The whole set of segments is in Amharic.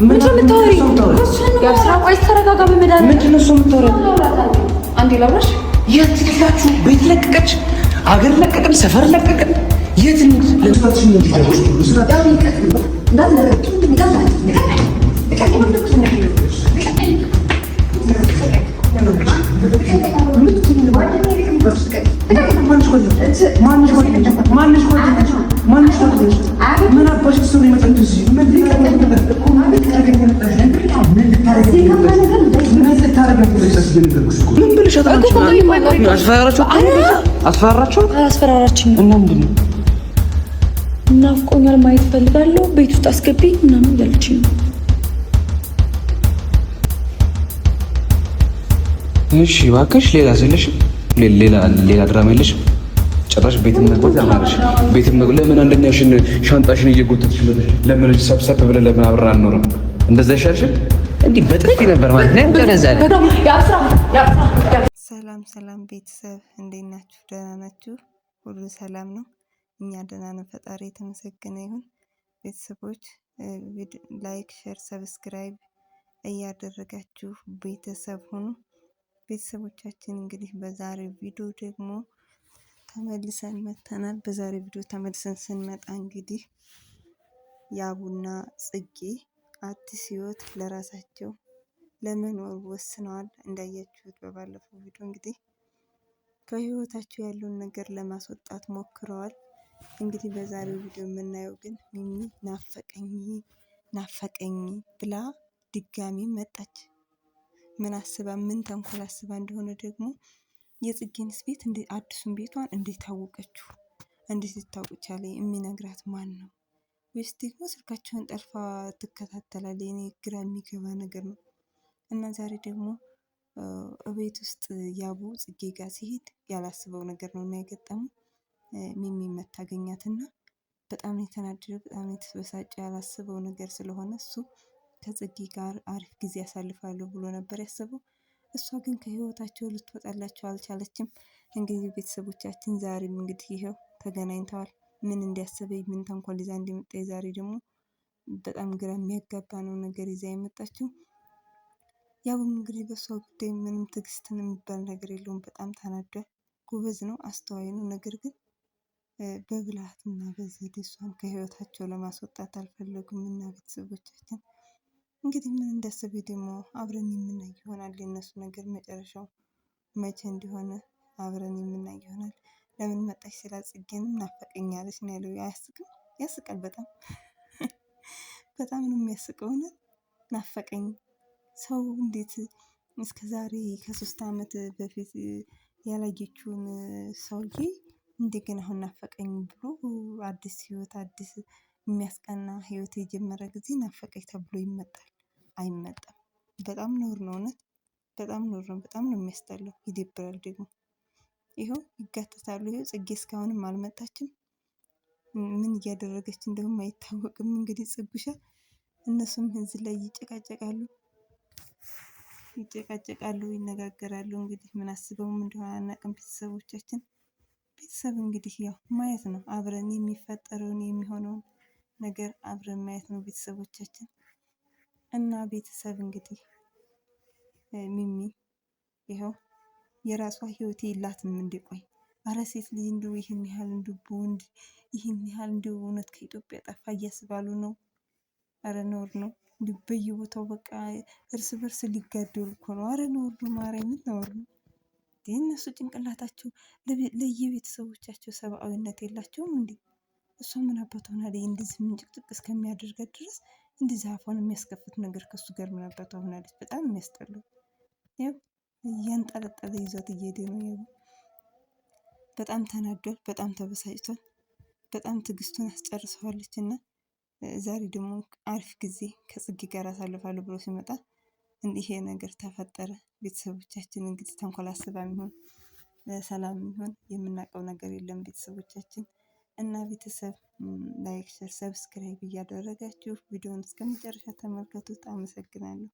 ምንድን ነው የምታወሪው? ቆይ ተረጋጋ። በመድኃኒዓለም ምንድን ነው እሱ የምታወሪው? አንዴ ላውራሽ። የት ልላችሁ? ቤት ለቀቀች፣ አገር ለቀቅን፣ ሰፈር ለቀቅን። የት ምን ብለሻት? አስፈራራችሁ? አስፈራራችኝ። እና ምንድን ነው ናፍቆኛል፣ ማየት ፈልጋለሁ፣ ቤት ውስጥ አስገቢ ምናምን እያለችኝ ነው። እሺ እባክሽ፣ ሌላ የለሽም? ሌላ ሌላ ድራማ የለሽም? ጭራሽ ቤትም መግባት ያማረሽ። ቤትም መግባት ለምን አንደኛሽን ሻንጣሽን እየጎተትሽ ለምን ሰብሰብ ብለን ለምን አብረን አንኖርም? እንደዛ ይሻልሽም? እንዲህ በጥፊ ነበር ማለት ነው። ሰላም ሰላም ቤተሰብ እንዴት ናችሁ? ደህና ናችሁ? ሁሉ ሰላም ነው? እኛ ደህና ነን፣ ፈጣሪ የተመሰገነ ይሁን። ቤተሰቦች like፣ share፣ subscribe እያደረጋችሁ ቤተሰብ ሁኑ። ቤተሰቦቻችን እንግዲህ በዛሬው ቪዲዮ ደግሞ ተመልሰን መጥተናል። በዛሬው ቪዲዮ ተመልሰን ስንመጣ እንግዲህ ያቡና ጽጌ አዲስ ህይወት ለራሳቸው ለመኖር ወስነዋል። እንዳያችሁት በባለፈው ቪዲዮ እንግዲህ ከህይወታቸው ያለውን ነገር ለማስወጣት ሞክረዋል። እንግዲህ በዛሬው ቪዲዮ የምናየው ግን ሚሚ ናፈቀኝ ናፈቀኝ ብላ ድጋሚ መጣች። ምን አስባ ምን ተንኮል አስባ እንደሆነ ደግሞ የጽጌንስ ቤት አዲሱን ቤቷን እንዴት አወቀችው? እንዴት ልታውቅ ቻለ? የሚነግራት ማን ነው? ወይስ ደግሞ ስልካቸውን ጠልፋ ትከታተላለች? እኔ ግራ የሚገባ ነገር ነው። እና ዛሬ ደግሞ እቤት ውስጥ ያቡ ጽጌ ጋር ሲሄድ ያላስበው ነገር ነው እና የገጠመው ሚሚ መታገኛትና በጣም ነው የተናደደው፣ በጣም ነው የተበሳጨው። ያላስበው ነገር ስለሆነ እሱ ከጽጌ ጋር አሪፍ ጊዜ ያሳልፋሉ ብሎ ነበር ያሰበው። እሷ ግን ከህይወታቸው ልትወጣላቸው አልቻለችም። እንግዲህ ቤተሰቦቻችን ዛሬም እንግዲህ ይኸው ተገናኝተዋል። ምን እንዲያሰበ ምን ተንኮል ይዛ እንደመጣ ዛሬ ደግሞ በጣም ግራ የሚያጋባ ነው ነገር ይዛ የመጣችው። ያቡም እንግዲህ በእሷ ጉዳይ ምንም ትዕግስትን የሚባል ነገር የለውም። በጣም ተናዷል። ጎበዝ ነው፣ አስተዋይ ነው። ነገር ግን በብልሃትና በዘዴ እሷን ከህይወታቸው ለማስወጣት አልፈለጉም እና ቤተሰቦቻችን እንግዲህ ምን እንዳሰበ ደግሞ አብረን የምናይ ይሆናል። የእነሱ ነገር መጨረሻው መቼ እንደሆነ አብረን የምናይ ይሆናል። ለምን መጣሽ ስላት ጽጌንም ናፈቀኛለች ነው ያለው። አያስቅም? ያስቃል። በጣም በጣም ነው የሚያስቀው። እውነት ናፈቀኝ። ሰው እንዴት እስከ ዛሬ ከ3 ዓመት በፊት ያላየችውን ሰውዬ እንደገና አሁን ናፈቀኝ ብሎ አዲስ ህይወት አዲስ የሚያስቀና ህይወት የጀመረ ጊዜ ናፈቀኝ ተብሎ ይመጣል? አይመጣም። በጣም ነውር ነው። እውነት በጣም ነውር ነው። በጣም ነው የሚያስጠላው። ይደብራል ደግሞ። ይኸው ይጋተታሉ። ይኸው ጽጌ እስካሁንም አልመጣችም። ምን እያደረገች እንደሆነ አይታወቅም። እንግዲህ ጽጉሻ እነሱም እዚህ ላይ ይጨቃጨቃሉ ይጨቃጨቃሉ፣ ይነጋገራሉ። እንግዲህ ምን አስበውም እንደሆነ አናውቅም። ቤተሰቦቻችን ቤተሰብ እንግዲህ ያው ማየት ነው፣ አብረን የሚፈጠረውን የሚሆነውን ነገር አብረን ማየት ነው ቤተሰቦቻችን እና ቤተሰብ እንግዲህ ሚሚ ይኸው የራሷ ህይወት የላትም። እንዲቆይ አረ ሴት ልጅ እንዲሁ ይህን ያህል እንዲሁ በወንድ ይህን ያህል እንዲሁ እውነት ከኢትዮጵያ ጠፋ እያስባሉ ነው። አረ ነውር ነው። እንዲሁ በየቦታው በቃ እርስ በርስ ሊጋደሉ እኮ ነው። አረ ነውር ነው። ማርያምን ነውር ነው። እነሱ ጭንቅላታቸው ለየቤተሰቦቻቸው ሰብአዊነት የላቸውም እንዴ? እሷ ምን አባት ሆናለች እንደዚህ ምንጭቅጭቅ እስከሚያደርጋት ድረስ እንደዚህ አፏን የሚያስከፍት ነገር ከሱ ጋር ምን አባቷ ሆናለች? በጣም የሚያስጠላው ያው እያንጠለጠለ ይዟት እየሄደ ነው። ያው በጣም ተናዷል። በጣም ተበሳጭቷል። በጣም ትዕግስቱን አስጨርሰዋለች እና ዛሬ ደግሞ አሪፍ ጊዜ ከጽጌ ጋር አሳልፋለሁ ብሎ ሲመጣ ይሄ ነገር ተፈጠረ። ቤተሰቦቻችን እንግዲህ ተንኮል አስባ የሚሆን ሰላም የሚሆን የምናውቀው ነገር የለም። ቤተሰቦቻችን እና ቤተሰብ like፣ share፣ subscribe እያደረጋችሁ ቪዲዮውን እስከ መጨረሻ ተመልከቱት። አመሰግናለሁ።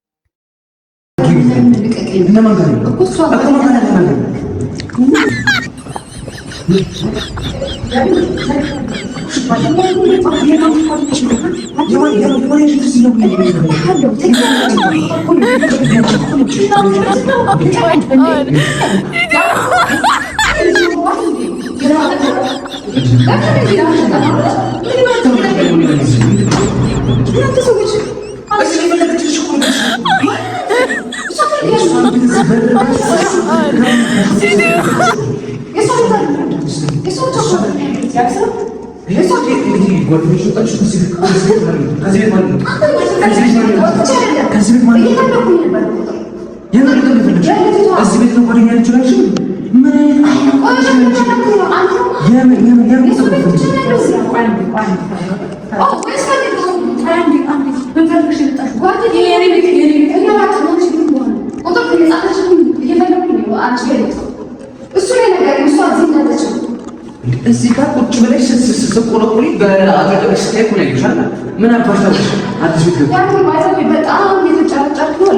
እዚህ ጋር ቁጭ ብለሽ ስትቆለቁሊ በአጠገብሽ ስታይ እኮ ነው ያየሁሽ አይደል? ምን አባሽ ታውቂሽ? አዲስ ቤት ገባሽ። በጣም እየተንጨረጨርክ ነው።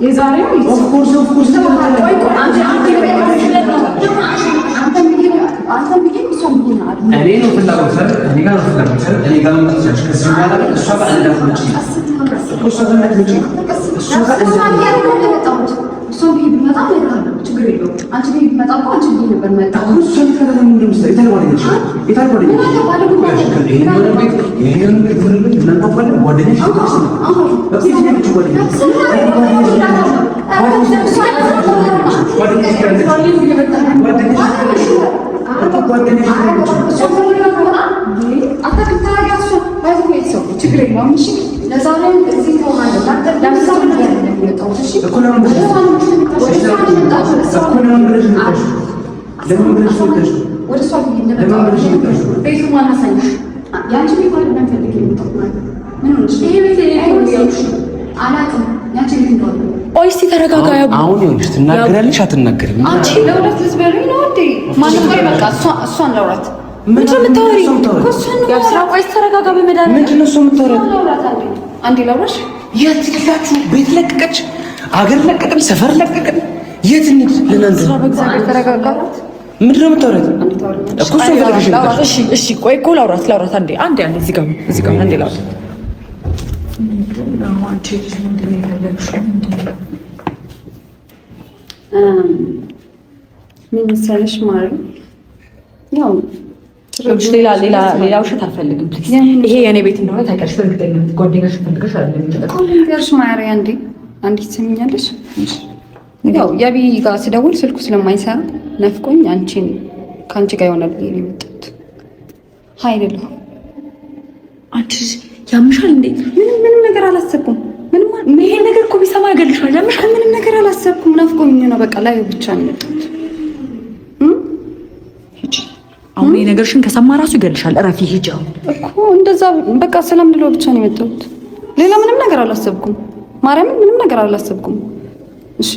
የዛሬው of course of course እኔ ነው ፍላጎት አይደል? እኔ ጋር ነው ፍላጎት አይደል? እኔ ጋር መምጣት ትችያለሽ። ከዚህ በኋላ ግን እሷ ጋር እንዳትመጪ፣ እሷ ጋር እንዳትመጪ፣ እሷ ጋር እንዳትመጪ። ችግር የለውም። አንቺ ቤት ብመጣ እኮ አንቺ ቤት ነበር መጣሁ። እሷ የታለ ጓደኛሽ? ይሄንን ቤት ይሄንን ቤት ጓደኛሽ ችግር የለውም። እሺ ለዛሬው እዚህ ቆይ እስኪ ተረጋጋ። አሁን ይኸውልሽ ትናገሪያለሽ አትናገሪም? አንቺ ለሁለት ልትበሉኝ ነው እንዴ? ማንም ቆይ በቃ እሷን ላውራት። ምንድን ነው የምታወሪው? ቆይ እስኪ ተረጋጋ። በመድኃኒዓለም ምንድን ነው እሷ የምታወሪው? አንዴ ላውራሽ። የት ልላችሁ? ቤት ለቀቀች፣ አገር ለቀቅን፣ ሰፈር ለቀቅን። የት እንሂድ? ለእናንተ ተረጋጋ። ምንድን ነው የምታወሪው እኮ? እሷን ፈልገሽ የመጣሽ። እሺ እሺ፣ ቆይ እኮ ላውራት ላውራት። አንዴ አንዴ አንዴ፣ እዚህ ጋር እዚህ ጋር አንዴ ላውራት። ምን መሰለሽ ማሪ፣ ያው ሌላ ሌላ ሌላ ውሸት አልፈልግም። please ይሄ የኔ ቤት እንደሆነ ታውቂያለሽ በእርግጠኝነት። ጓደኛሽ ፈልገሽ አይደለም እኮ ልንገርሽ ማሪ፣ አንዴ አንዴ ትሰሚኛለሽ? ያው የቢ ጋር ስደውል ስልኩ ስለማይሰራ ነፍቆኝ አንቺን ከአንቺ ጋር ይሆናል ብዬ ነው የመጣሁት። hi አይደለሁም። አንቺ ያምሻል እንዴ? ምንም ምንም ነገር አላሰብኩም። ምንም ይሄን ነገር እኮ ቢሰማ ያገልሻል። ያምሻል። ምንም ነገር አላሰብኩም። ናፍቆኝ ነው በቃ ላይ ብቻ ነው የመጣሁት። ሂጂ አሁን ይሄ ነገርሽን ከሰማ ራሱ ይገልሻል። እረፊ፣ ሂጂ አሁን እኮ እንደዛ በቃ ሰላም ልለው ብቻ ነው የመጣሁት። ሌላ ምንም ነገር አላሰብኩም። ማርያምን ምንም ነገር አላሰብኩም። እሺ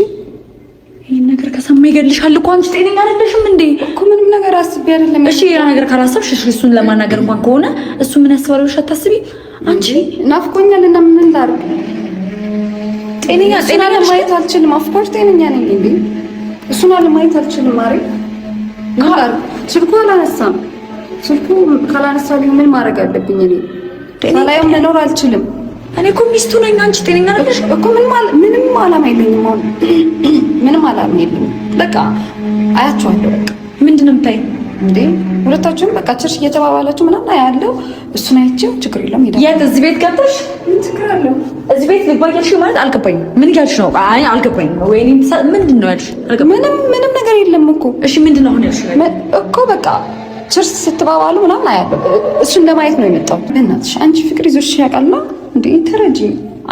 ይሄን ነገር ከሰማ ይገልሻል እኮ። አንቺ ጤነኛ አይደለሽም እንዴ? እኮ ምንም ነገር አስቤ አይደለም። እሺ ሌላ ነገር ካላሰብሽ እሺ፣ እሱን ለማናገር እንኳን ከሆነ እሱ ምን ያስባል ብለሽ አታስቢ። አንቺ ናፍቆኛል እና ምን ላድርግ? ጤነኛ እሱን አለማየት አልችልም። of course ጤነኛ ነኝ እንዴ? እሱን አለማየት አልችልም። ማሪ ምን ላድርግ? ስልኩ አላነሳም። ስልኩ ካላነሳልኝ ምን ማድረግ አለብኝ እኔ? ሳላየው መኖር አልችልም። እኔ እኮ ሚስቱ ነኝ። አንቺ ጤነኛ አይደለሽ እኮ። ምንም አላማ የለኝም አሁን ምንም አላማ የለኝም። በቃ አያቸዋለሁ። በቃ ምንድን ነው የምታይው እንዴ? ሁለታችሁም በቃ ችርሽ እየተባባላችሁ ምናምን አያለሁ። እሱን አይቼው ችግር የለውም ሄዳለሁ። የት እዚህ ቤት ገብተሽ ምን ችግር አለው? እዚህ ቤት ልግባ እያልሽ ማለት አልገባኝም። ምን እያልሽ ነው? አይ አልገባኝም። ወይኔ ምንድን ነው ያልሽ? ምንም ምንም ነገር የለም እኮ። እሺ ምንድን ነው አሁን ያልሽ እኮ? በቃ ችርስ ስትባባሉ ምናምን አያለሁ። እሱን ለማየት ነው የመጣሁት። በእናትሽ አንቺ ፍቅር ይዞሽ ያውቃልና እንዴ ተረጂ።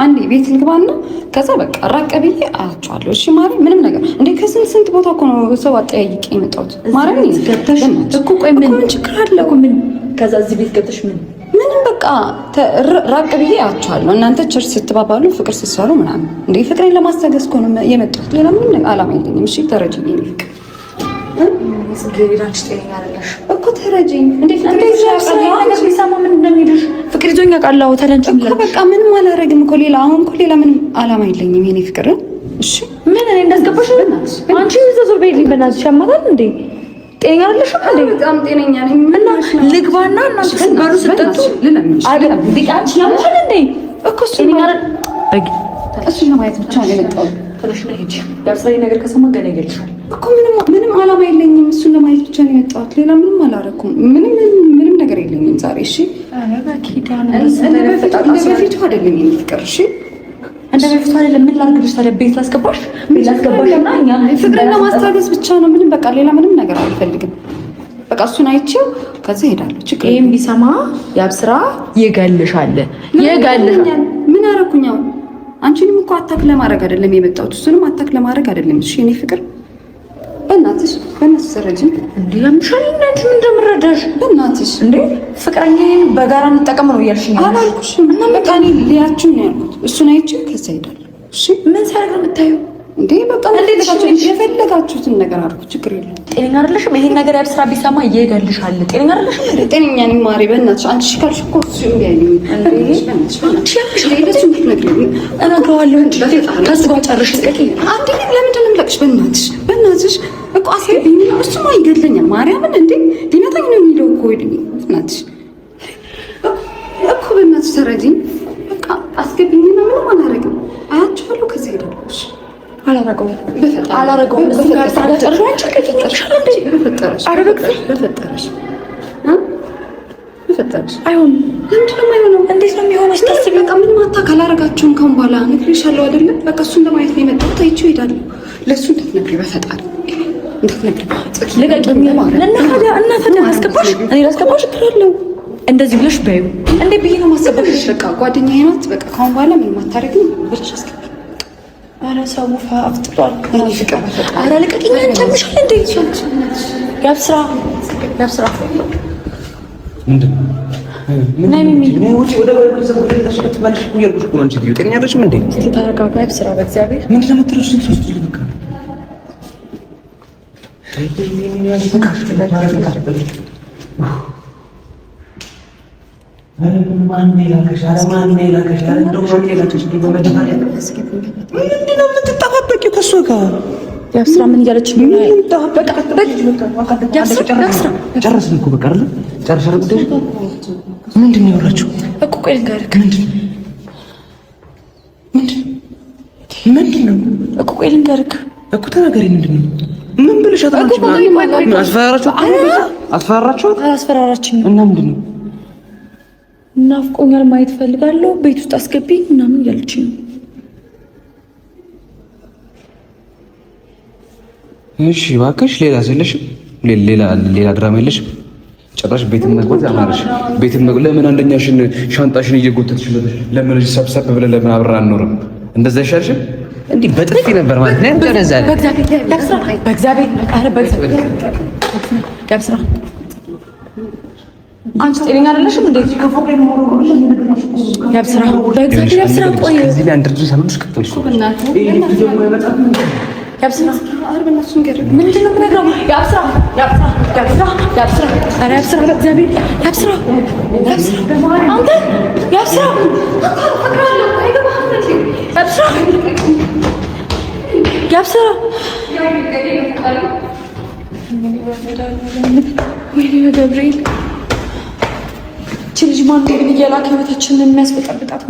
አንዴ ቤት ልግባና ከዛ በቃ ራቅ ብዬ አያቸዋለሁ። እሺ ማሪ፣ ምንም ነገር እንዴ ከስንት ስንት ቦታ እኮ ነው ሰው አጠያይቄ የመጣሁት። ማርያም ገብተሽ እኮ ቆይ ምን ምን ችግር አለ እኮ ምን? ከዛ እዚህ ቤት ገብተሽ ምን ምንም በቃ ራቅ ብዬ አያቸዋለሁ። እናንተ ችርስ ስትባባሉ ፍቅር ስትሰሩ ምናምን እንዴ ፍቅሬን ለማስታገስ እኮ ነው የመጣሁት። ሌላ ምንም አላማ የለኝም። እሺ ተረጂኝ የኔ ፍቅር እኮ ተረጂኝ። እንዴ ፍቅር ነገር ቢሰማ ምን እንደሚልሽ ፍቅር ይዞኝ ያውቃል። አዎ ታዲያ አንቺ እኮ በቃ ምንም አላረግም እኮ ሌላ አሁን እኮ ሌላ ምንም አላማ የለኝም የኔ ፍቅር። እሺ ምን እኔ እንዳስገባሽ አንቺ እዛ ዞር በይልኝ በእናትሽ። ያማታል እንዴ? ጤነኛ አይደለሽም እንዴ? በጣም ጤነኛ ነኝ። እና ልግባና እናንተ ስትበሉ ስትጠጡ አንቺ ያምሻል እንዴ? እኮ እሱን ለማየት ብቻ ነው የመጣሁት። ተነሽና ሂጂ። ያብስራ ነገር ከሰማ ገና ይገልሻል እኮ። ምንም አላማ የለኝም። እሱን ለማየት ብቻ ነው የመጣሁት። ሌላ ምንም አላደረኩም። ምንም ምንም ነገር የለኝም ዛሬ። እሺ፣ እንደ በፊቱ አይደለም የኔ ፍቅር። እሺ፣ እንደ በፊቱ አይደለም። ምን ላድርግልሽ ታዲያ? ቤት ላስገባሽ? ቤት ላስገባሽ እና እኛ ፍቅርን ለማስታገስ ብቻ ነው። ምንም በቃ ሌላ ምንም ነገር አልፈልግም። በቃ እሱን አይቼው ከዛ እሄዳለሁ። ችግር ይሄን ቢሰማ ያብስራ ይገልሻል፣ ይገልሻል። ምን አደረኩኝ አሁን? አንቺንም እኮ attack ለማድረግ አይደለም የመጣሁት፣ እሱንም attack ለማድረግ አይደለም። እሺ የኔ ፍቅር በእናትሽ በእናትሽ ተረጂኝ እንዴ ያምሻል። እንዴ አንቺ ምን እንደምረዳሽ በእናትሽ እንዴ ፍቅረኛዬን በጋራ እንጠቀም ነው እያልሽኝ አላልኩሽም። እና በቃ እኔ ሊያችሁ ነው ያልኩት። እሱን አይቼ ከዛ እሄዳለሁ። እሺ ምን ሲያደርግ ነው የምታየው? እንዴ በቃ የፈለጋችሁትን ነገር አድርጉ፣ ችግር የለም። ጤነኛ አይደለሽም። ይሄን ነገር ያብስራ ቢሰማ ይገልሻል። ጤነኛ አይደለሽም እንዴ? ጤነኛ ነኝ ማሬ፣ በእናትሽ አንቺ እሺ ካልሽ እኮ እሱ እምቢ አይለኝም። እነግረዋለሁ እንጂ ከእሱ ጋር ጨርሽ። አንዴ ለምንድን ነው የምለቅሽ? በእናትሽ በእናትሽ እኮ አስገቢኝ። እሱማ ይገድለኛል። ማርያምን እንዴ ሊመታኝ ነው የሚለው እኮ በእናትሽ እኮ በእናትሽ ተረጂኝ። በቃ አስገቢኝና ምንም አላደርግም። አያቸዋለሁ። ከዚያ እሄዳለሁ። እሺ አላረገውም አላረገውም። አይሆንም። ለምንድን ነው የማይሆነው? እንዴት ነው የሚሆነው? ስታስቢ በቃ ምንም attack አላረጋችሁም። ካሁን በኋላ እነግርሻለሁ አይደለ? በቃ እሱን ለማየት ነው የመጣሁት። አይቼው እሄዳለሁ። ለእሱ እንዳትነግሪ፣ በፈጣሪ እንዳትነግሪ። ልቀቂኝ። እና ታዲያ ላስገባሽ? እኔ ላስገባሽ? እንደዚህ ብለሽ በይው። እንዴ ብዬ ነው የማስገባሽ? በቃ ጓደኛዬ ናት። በቃ ካሁን በኋላ ምንም አታረግም ብለሽ አስገቢ። ኧረ ሰው አፍጥጧል። ኧረ ልቀቂኝ። አንቺ ያምሻል እንዴ? ያብስራ ያብስራ ምንድን ነው? ተረጋጋ። ያብስራ በእግዚአብሔር ምንድን ነው የምትጠባበቂው ከእሷ ጋር? ያብስራ ምን እያለች ነው? ጨረስን እኮ በቃ አይደለ? ጨርሻለሁ። ጉዳይ ምንድን ነው ያወራችው እኮ? ቆይ ልንገርህ። ምንድን ነው እኮ? ቆይ ልንገርህ እኮ ተናገሪ። ምንድን ነው? ምን ብለሻት? አስፈራራችኋት? አስፈራራችኋት? አላስፈራራችኝም። እና ምንድን ነው? ናፍቆኛል፣ ማየት ፈልጋለሁ፣ ቤት ውስጥ አስገቢኝ ምናምን እያለችኝ ነው። እሺ እባክሽ፣ ሌላ የለሽም? ሌላ ድራማ የለሽም? ጭራሽ ቤትን መግባት ያማረሽ። ቤትን መግባት ለምን አንደኛሽን ሻንጣሽን እየጎተትሽ ለምን ሰብሰብ ብለን ለምን አብረን አንኖርም? እንደዛ ይሻልሽም? እንዲህ በጥፊ ነበር ማለት ነው። በእግዚአብሔር ያብስራ፣ አንቺ ጤነኛ አይደለሽም እንዴ? ያብስራ፣ በእግዚአብሔር ያብስራ። ቆይ ከዚህ ላይ አንድ እርጅ ሳልሆንሽ ቀጥልሽ። ያብስራ፣ ምንድን ነው የምነግረው? ያብስራ፣ ያብስራ፣ ያብስራ፣ ያብስራ፣ ኧረ ያብስራ፣ በእግዚአብሔር ያብስራ፣ ያብስራ፣ አንተ ያብስራ፣ ያብስራ፣ ያብስራ፣ ወይኔ በገብርኤል ይህች ልጅ ማን ግን እየላከ ህይወታችንን የሚያስበጠብጣት?